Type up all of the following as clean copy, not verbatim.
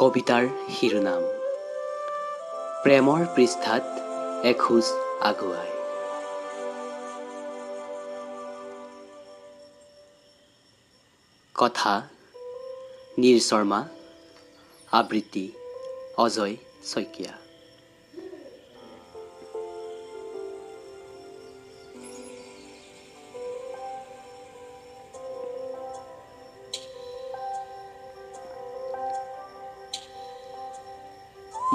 কবিতাৰ শিৰোনাম প্ৰেমৰ পৃষ্ঠাত এখোজ আগুৱাই। কথা নীৰ শৰ্মা, আবৃত্তি অজয় শইকীয়া।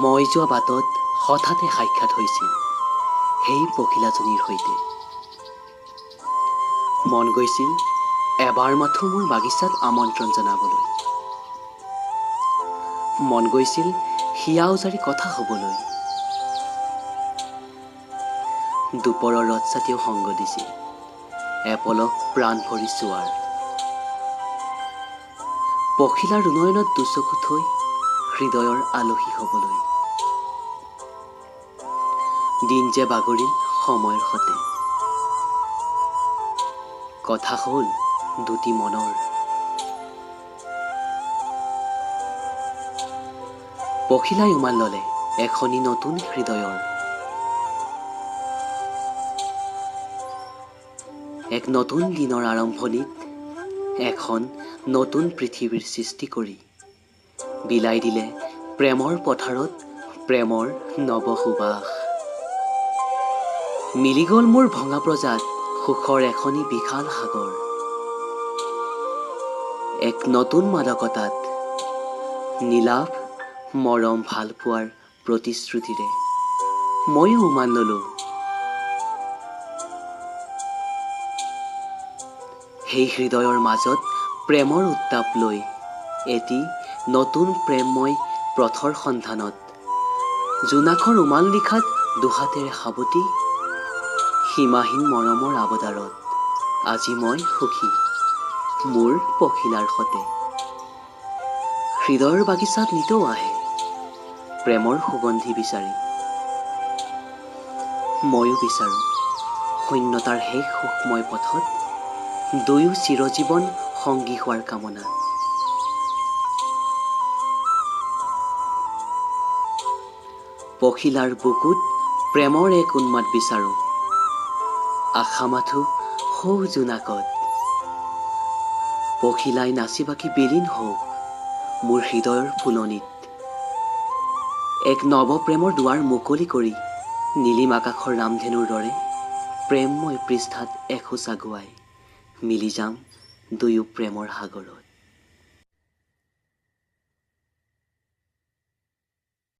মই যোৱা বাটত হঠাতে সাক্ষাৎ হৈছিল সেই পখিলাজনীৰ সৈতে। মন গৈছিল এবাৰ মাথো মোৰ বাগিচাত আমন্ত্ৰণ জনাবলৈ, মন গৈছিল হিয়া উজাৰি কথা হ'বলৈ। দুপৰৰ ৰদ ছাতিও সংগ দিছিল এপলক প্ৰাণ ভৰি চোৱাৰ। পখিলাৰ উন্নয়নত দুচকু থৈ হৃদয়ৰ আলহী হ'বলৈ। দিন যে বাগৰিল সময়ৰ সতে, কথা হ'ল দুটি মনৰ। পখিলাই উমান ল'লে এখনি নতুন হৃদয়ৰ। এক নতুন দিনৰ আৰম্ভণিত এখন নতুন পৃথিৱীৰ সৃষ্টি কৰি বিলাই দিলে প্ৰেমৰ পথাৰত প্ৰেমৰ নৱসুবাস। মিলি গ'ল মোৰ ভঙা প্ৰজাত সুখৰ এখনি বিশাল সাগৰ। এক নতুন মাদকতাত নীলাভ মৰম ভালপোৱাৰ প্ৰতিশ্ৰুতিৰে ময়ো উমান ল'লোঁ সেই হৃদয়ৰ মাজত প্ৰেমৰ উত্তাপ লৈ এটি নতুন প্ৰেমময় পথৰ সন্ধানত জোনাকৰ উমাল নিশাত দুহাতেৰে সাৱটি সীমাহীন মৰমৰ আবদাৰত আজি মই সুখী মোৰ পখিলাৰ সতে। হৃদয়ৰ বাগিচাত নিতৌ আহে প্ৰেমৰ সুগন্ধি বিচাৰি। ময়ো বিচাৰোঁ শূন্যতাৰ শেষ সুখময় পথত দুয়ো চিৰজীৱন সংগী হোৱাৰ কামনা। পখিলাৰ বুকুত প্ৰেমৰ এক উন্মাদ বিচাৰোঁ, আশা মাথো সৌ জোনাকত। পখিলাই নাচি বাকি বিলীন হওক মোৰ হৃদয়ৰ ফুলনিত। এক নৱপ্ৰেমৰ দুৱাৰ মুকলি কৰি নীলিম আকাশৰ ৰামধেনুৰ দৰে প্ৰেমময় পৃষ্ঠাত এখোজ আগুৱাই মিলি যাম দুয়ো প্ৰেমৰ সাগৰত।